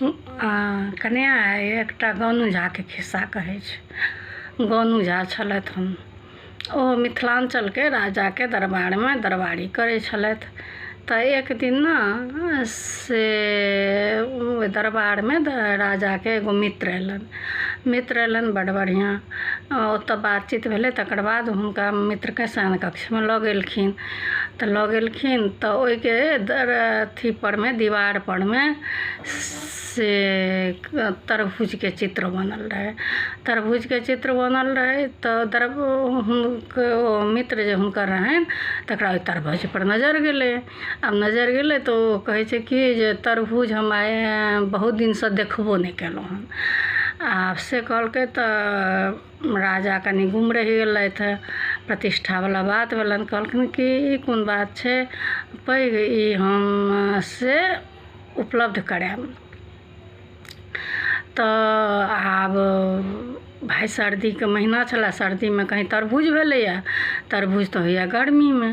कनिआ, एकटा गोनू झाके खिस्सा कहै छी। गोनू झा छलथि हन, ओ मिथिलाञ्चलके राजाके दरबारमे दरबारी करै छलथि। तऽ एक दिन ने से ओहि दरबारमे राजाके एगो मित्र अयलनि। मित्र अयलनि बड्ड बढ़िआँ, ओतऽ बातचीत भेलै। तकर बाद हुनका मित्रके शयन कक्षमे लऽ गेलखिन। तऽ लऽ गेलखिन तऽ ओहिके अथी परमे, दीवार परमे से तरबूजके चित्र बनल रहै। तरबूजके चित्र बनल रहै तऽ ओ मित्र जे हुनकर रहनि, तकरा ओहि तरबूज पर नजर गेलै। आब नजर गेलै तऽ ओ कहै छै कि जे तरबूज हम आइ बहुत दिनसँ देखबो नहि केलहुँ हन। आ से कहलकै तऽ राजा कनि गुम रहि गेलथि। प्रतिष्ठावला बात भेलनि। कहलखिन कि ई कोन बात छै पैघ, ई हम से उपलब्ध करायब। तऽ आब भाय सर्दीके महीना छलए, सर्दीमे कहीँ तरबूज भेलैए? तरबूज तऽ होइए गर्मीमे।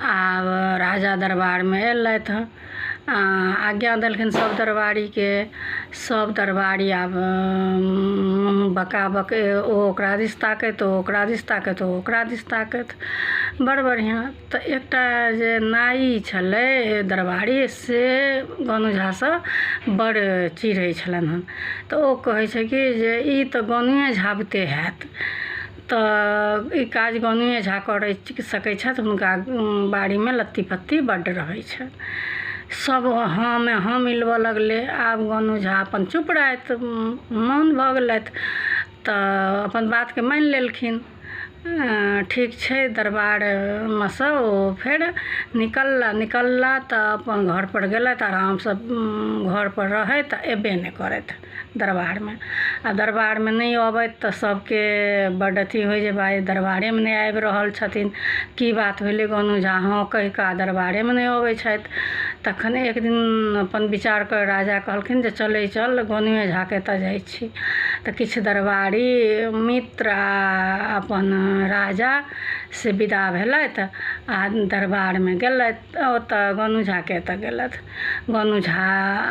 आब राजा दरबारमे अयलथि, आज्ञा देलखिन सब दरबारीके। सब दरबारी आब बका बक, ओ ओकरा दिस ताकैत, ओ ओकरा दिस ताकैत, ओ ओकरा दिस ताकैत। बड़ बढ़िआँ। तऽ एकटा जे नाइ छलै दरबारी, से गोनू झासँ बड़ चिढ़ै छलनि हन। तऽ ओ कहै छै कि जे ई तऽ गोनुए झा बुते हैत, तऽ ई काज गोनुए झा करै सकै छथि, हुनका बाड़ीमे लत्ती फत्ती बड्ड रहै छनि। सब हँमे हँ मिलबऽ लगलै। आब गोनू झा अपन चुप रहथि, मौन भऽ गेलथि, तऽ अपन बातके मानि लेलखिन। ठीक छै। दरबारमे सँ ओ फेर निकलला। निकलला तऽ अपन घरपर गेलथि, आरामसँ घरपर रहथि, अयबे नहि करथि दरबारमे। आ दरबारमे नहि अबथि तऽ सबके बड्ड अथी होइ जे भाय दरबारेमे नहि आबि रहल छथिन, की बात भेलै? गोनू झा हँ कहि कऽ आ दरबारेमे नहि अबै छथि। तखन एक दिन अपन विचार कऽ राजा कहलखिन जे चलै चल, गोनुए झाके एतऽ जाइ छी। तऽ किछु दरबारी मित्र आ अपन राजा से विदा भेलथि आ दरबारमे गेलथि, ओतऽ गोनू झाके एतऽ गेलथि। गोनू झा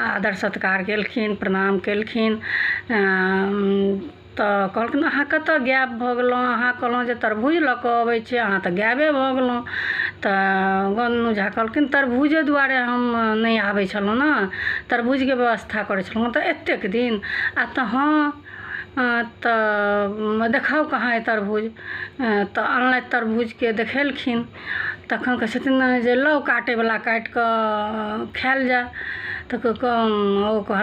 आदर सत्कार केलखिन, प्रणाम केलखिन। तऽ कहलखिन, अहाँ कतऽ गायब भऽ गेलहुँ? अहाँ कहलहुँ जे तरबूज लऽ कऽ अबै छी, अहाँ तऽ गायबे भऽ गेलहुँ। तऽ गोनू झा कहलखिन, तरबूजे दुआरे हम नहि आबै छलहुँ ने, तरबूजके व्यवस्था करै छलहुँ। तऽ एतेक दिन? आ तऽ हँ। तऽ देखाउ, कहाँ अइ तरबूज? तऽ अनलथि, तरबूजके देखेलखिन। तखन कहै छथिन जे लाउ, काटैवला काटि कऽ खायल जाय। तऽ ओ कहल